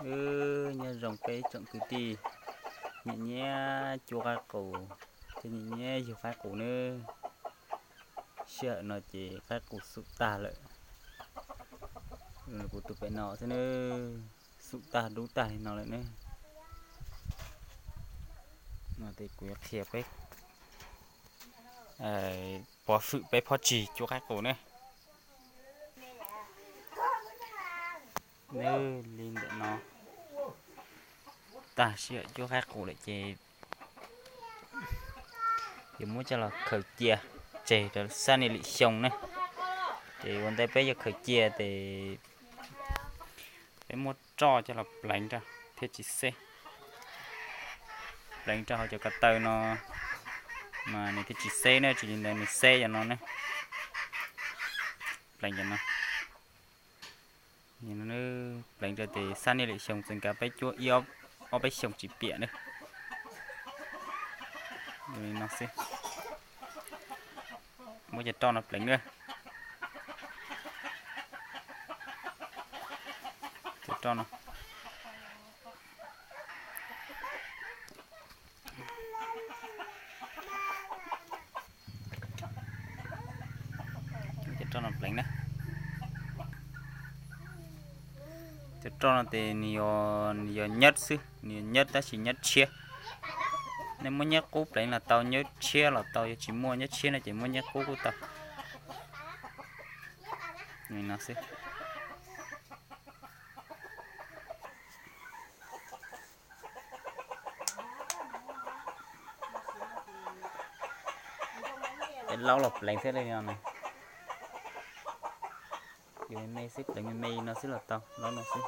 Wb nyob zoo peb tsoom kwv tij nyiam nyiam cuab qaib qus thiab nyiam nyiam yug qaib qus nawb. Sij hawm no ces qaib qus xum tag lawm. Kuv tus pem no xwb nawb, xum tag dub tag li no lawm nawb. No ces kuv yuav qhia peb pov fwm peb phab tsig cuab qaib qus nawb. Nawb, li ntawm no tag sij hawm cuab qaib qus lawm ces yuav muab coj los khaws cia tseg rau sab niaj lim xyoo ne. Ces ua ntej peb yuav khaws cia ces peb muab roj coj los pleev rau thiaj tsis xeb. Pleev rau hauv cov ko taw no mas nws thiaj tsis xeb ne, tsis li ntawd nws xeb cov no ne. Pleev cov no. Pleev rau ces sab niaj lim xyoo txawm kav peb cuab ib ob peb xyoos tsis piam ne. Li no xwb. Muab cov roj no pleev na. Cov roj no. Cov roj no pleev na. Cov roj no ces nws yog nyab xwb, nws yog nyab tab sis nyab tshiab. Nej muab nyab qub pleev los tau, nyab tshiab los tau, yog tsis muaj nyab tshiab no ces muab nyab qub kuj tau. Li no xwb. Peb laub los pleev xwb li no na. Yus me me xwb, pleev me me li no xwb los tau, laub no xwb.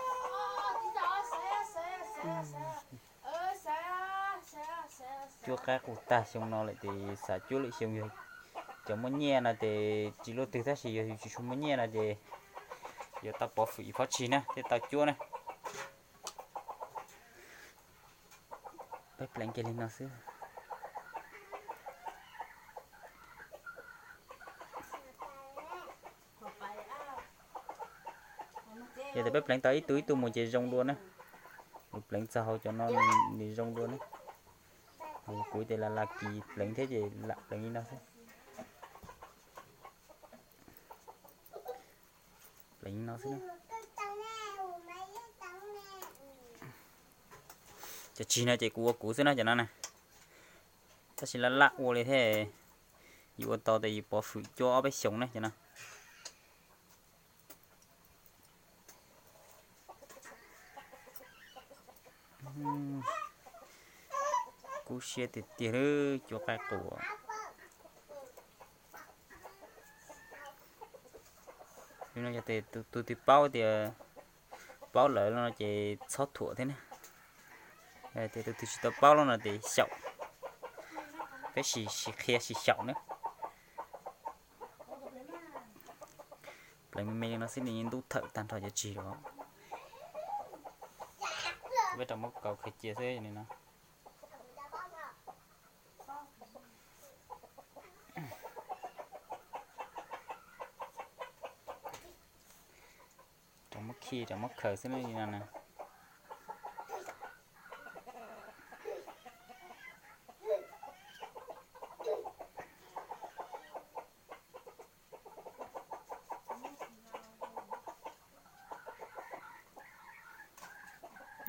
Cuab qaib qus tag xyoo no lawm ces xav cuab lwm xyoo, yog cov muaj nyiaj no ces tsis luaj twg, tab sis yog yus tsis tshua muaj nyiaj no ces yuav tau pov fwm yus phab tsig na thiaj tau cuab na. Peb pleev kiag li no xwb. Yog tias peb pleev tau ib tug ib tug mus ces zoo dua na. Yus pleev txog hauv cov no nws zoo dua na. Kuv ces lam lam kis pleev thiab ces lam pleev li no xwb. Pleev li no xwb. Cov tsig no ces kuv ua kuv xwb na cov no na. Tab sis laj laj ua li thiab, yus ua tau tias yus pov fwm cuab ob peb xyoos na cov no. Kub siab tiag tiag lawm cuab qaib qus. Li no yog tias tus twg paub tias paub lawm no ces txhob thuam thiab na. Tias tus twg tsis tau paub los no ces xyaum, peb sim sim qhia sim xyaum na. Pleev me me li no xwb nws yeej ntub thawm tag nrho cov tsig lawm. Peb rau muab kaus khaws cia xwb li no. Rau muab khi rau muab khaws xwb li no na.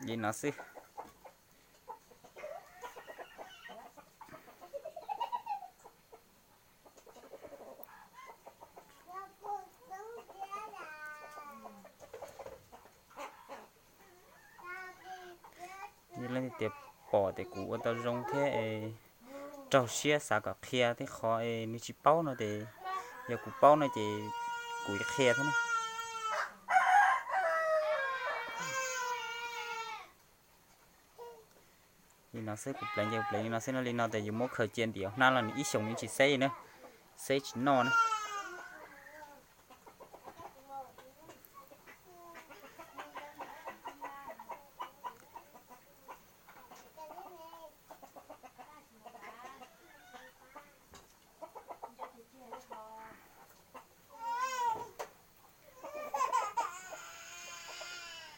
Li no xwb. Yog leej twg tias pom tias kuv ua tau zoo thiab es raug siab xav kom qhia tej qhov es nws tsis paub no ces yog kuv paub no ces kuv qhia thiab na. Li no xwb, kuv pleev ces kuv pleev li no xwb no, li no ces yus muab khaws cia ntim hauv hnab los nws ib xyoos nws tsis xeb na, xeb tsis noj na.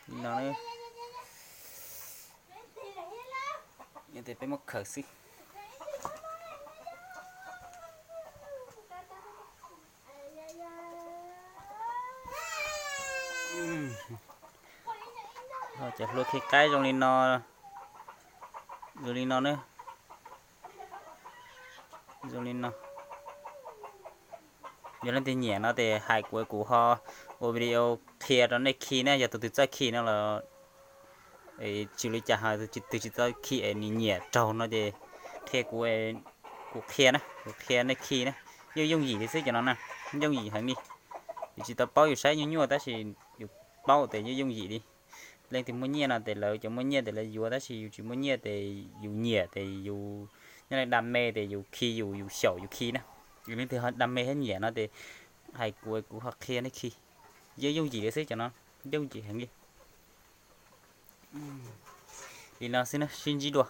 Li no, Peb muab khaws xwb. Cov hlua khi qaib zoo li no, zoo li no na, zoo li no. Yog leej twg nyiam no ces hais kuv, kuv ho ua video qhia rau nej khi na. Yog tus twg txawj khi no los tsis li cas, ho tus twg tsis txawj khi es nws nyiam raug no ces qhia kuv, kuv qhia na, kuv qhia nej khi na. Yooj yooj yim li xwb cov no na, yooj yim heev li. Yus tsis tau paub, yus saib nyuaj nyuaj tab sis yus paub tias yooj yooj yim li. Leej twg muaj nyiaj no ces lawv cov muaj nyiaj ces lawv yuav, tab sis yus tsis muaj nyiaj ces yus nyiam ces yus nyob li đam mê ces yus khi yus, yus xyaum yus khi na. Yus leej twg ho đam mê thiab nyiam no ces hais kuv, kuv ho qhia nej khi. Yooj yooj yim li xwb cov no, yooj yim heev li. Li no xwb na, sib ntsib dua.